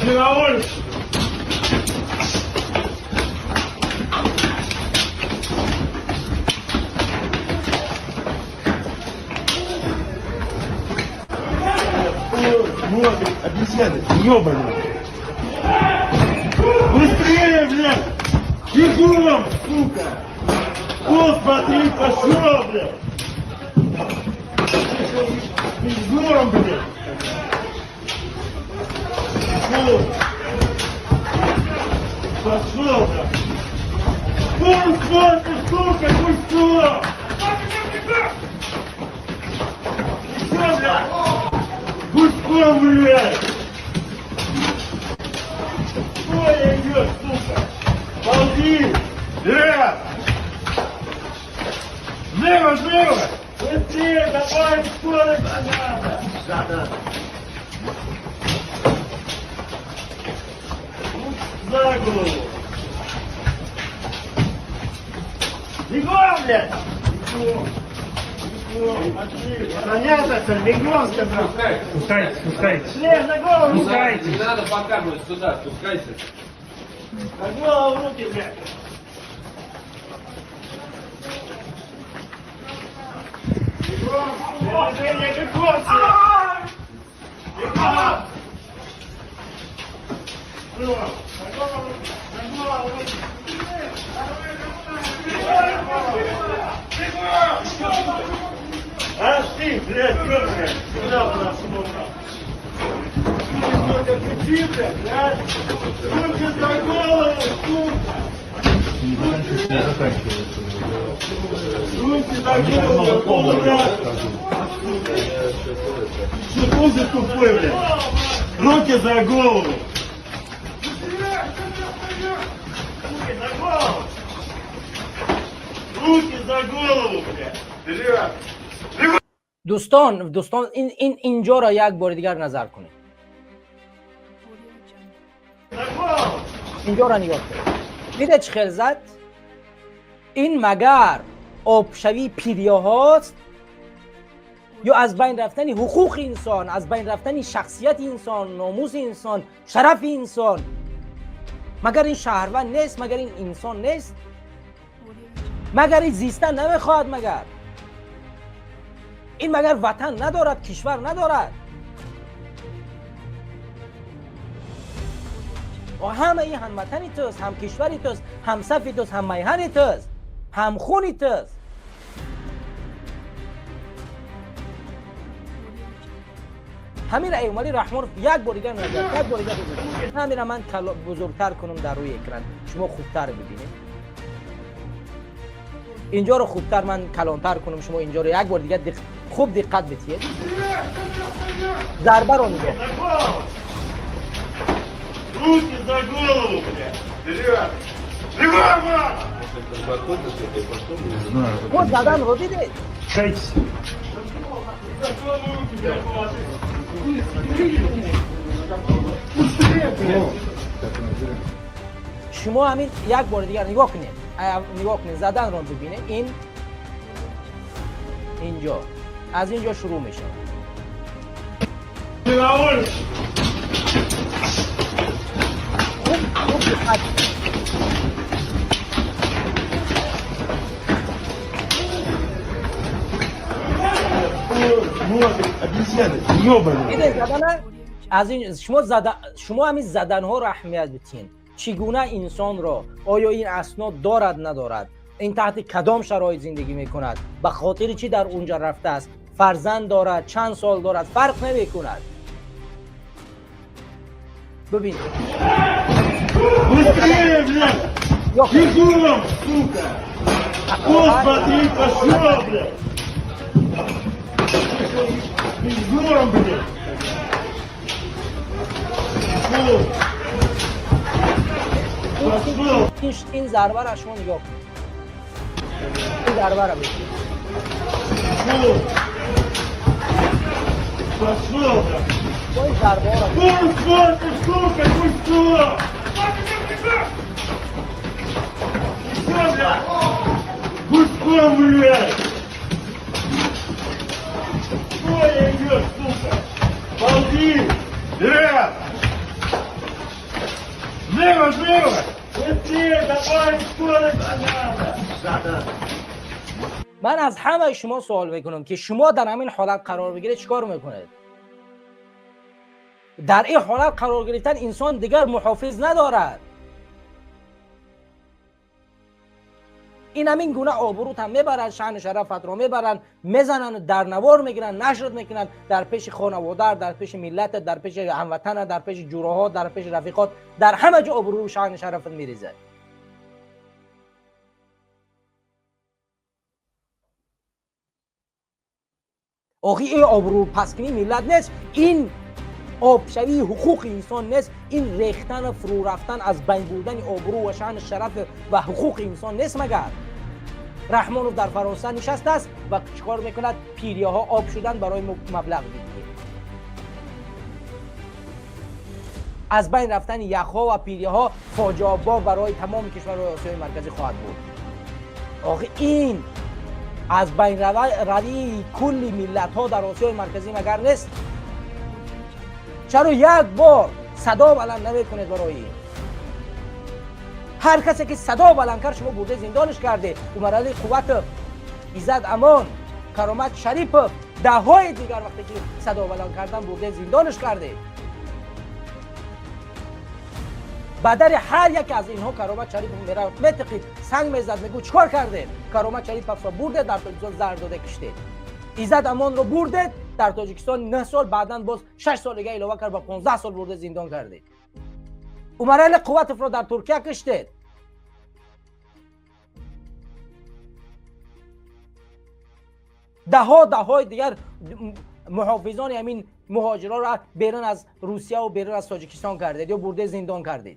Ты на улицу! Вот, обезьяны, ёбаные. Быстрее, блядь! Бегом, сука! Вот, смотри, пошел, блядь! Бегом, блядь! Бегом! Пошел, блядь! Пусть, смотри, сука, пусть, Все, блядь! Гуськом, блядь! Ой, идешь, сука! Ползи! Лево! Лево, лево! Быстрее, давай, скорость надо! Да, да. За голову! Бегом, блядь! Бегом! Бегом! Пошли! Понятно, бегом, сказал! Спускайтесь, спускайтесь. Шлем на голову! Спускайтесь. Не надо показывать сюда, спускайся. На голову руки, блядь! Бегом! Движение, бегом все! Бегом! Бегом! На голову руки! На голову руки! Ах ты, блядь, ёбаный! Сюда, куда, сюда! Кричи, блядь, блядь! Руки за голову, сука! Руки за голову, блядь! Что тоже тупой, блядь? Руки за голову! Руки за голову! Руки за голову, блядь! Дӯстон, дӯстон, ин инҷоро як бори дигар назар кунед. За голову! Инҷоро нигоҳ кунед. Диде, чӣ хел зад? Ин магар обшавии пирёҳост ё аз байн рафтани ҳуқуқи инсон, аз байн рафтани шахсияти инсон, номуси инсон, шарафи инсон? Магар ин шаҳрванд нест? Магар ин инсон нест? Магар ин зистан намехоҳад? Магар ин магар ватан надорад, кишвар надорад? Ва ҳама ин ҳамватани туст, ҳамкишвари туст, ҳамсафи туст, ҳаммайҳани туст, ҳамхуни туст. Ҳамира Эмомалӣ Раҳмонов як бор дигар назар, як бор дигар ҳамира ман бузургтар кунам дар рӯи экран, шумо хубтар бибинед. Инҷоро хубтар ман калонтар кунам, шумо инҷоро як бор дигар хуб диққат битиед. Зарбаро нигоҳ. За голову! Руки за голову, блядь! Бегом, Мо заданро дидед? Спускайтесь. За голову руки, блядь, положи! Шумо ҳамин як бори дигар нигоҳ кунед, нигоҳ кунед, заданро бибинед. Ин инҷо, аз инҷо шурӯъ мешавад. Ты на улицу! Хуб, хуб диққат. Вот, обезьяны, ёбаные! Дидед задана аз ин? Шумо зада, шумо ҳамин заданҳоро аҳамият битин. Чӣ гуна инсонро, оё ин аснод дорад, надорад, ин таҳти кадом шароит зиндагӣ мекунад, ба хотири чӣ дар унҷа рафтааст, фарзанд дорад, чанд сол дорад, фарқ намекунад. Бибин. Быстрее, блядь! Бегом, сука! Вот, смотри, пошел, блядь! Бегом, блядь! Бегом! Пошел! Ин зарбаро шумо нигоҳ кунед, ин зарбаро бибинед. Пошел! Пошел, блядь! Бо ин зарбаро. Вот, вот, сука, пустила! Все, блядь! Гуськом, блядь! Ой, идешь, сука! Ползи! Вперед! Живо, живо! Быстрее, давай, скорость надо! من از همه شما سوال میکنم که شما در همین حالت قرار بگیرید چیکار میکنید؟ در این حالت قرار گرفتن انسان دیگر محافظ ندارد. این همین گونه آبروت هم میبرن، شأن شرفت رو میبرن، میزنن، در نوار میگیرن، نشر میکنن در پیش خانواده، در پیش ملت، در پیش هموطن، در پیش جوراها، در پیش رفیقات، در همه جا آبرو و شأن شرفت میریزه. آخی این آبرو پسکنی ملت نیست، این آبشوی حقوق انسان نیست، این ریختن و فرو رفتن از بین بردن آبرو و شأن شرف و حقوق انسان نیست. مگر رحمانوف در فرانسه نشسته است و چیکار میکند؟ پیریه ها آب شدن برای مبلغ میگیره. از بین رفتن یخها و پیریه ها فاجعه بار برای تمام کشورهای آسیای مرکزی خواهد بود. آخه این از بین روی کل ملت ها در آسیای مرکزی مگر نیست؟ چرا یک بار صدا بلند نمیکنید برای این؟ هر کسی که صدا بلند کرد شما برده زندانش کرده. عمرعلی قوت، عزت امان، کرامت شریف، ده های دیگر وقتی که صدا بلند کردن برده زندانش کرده. بدر هر یک از اینها کرامت شریف میره میتقید، سنگ میزد، میگو چیکار کرده؟ کرامت شریف را برده در تاجیکستان زهر داده کشته. عزت امان رو برده در تاجیکستان 9 سال، بعدا باز 6 سال دیگه علاوه کرد و 15 سال برده زندان کرده. عمرعلی قوتف را در ترکیه کشته. ده های دیگر محافظان همین مهاجران را بیرون از روسیه و بیرون از تاجیکستان کرده یا برده زندان کرده.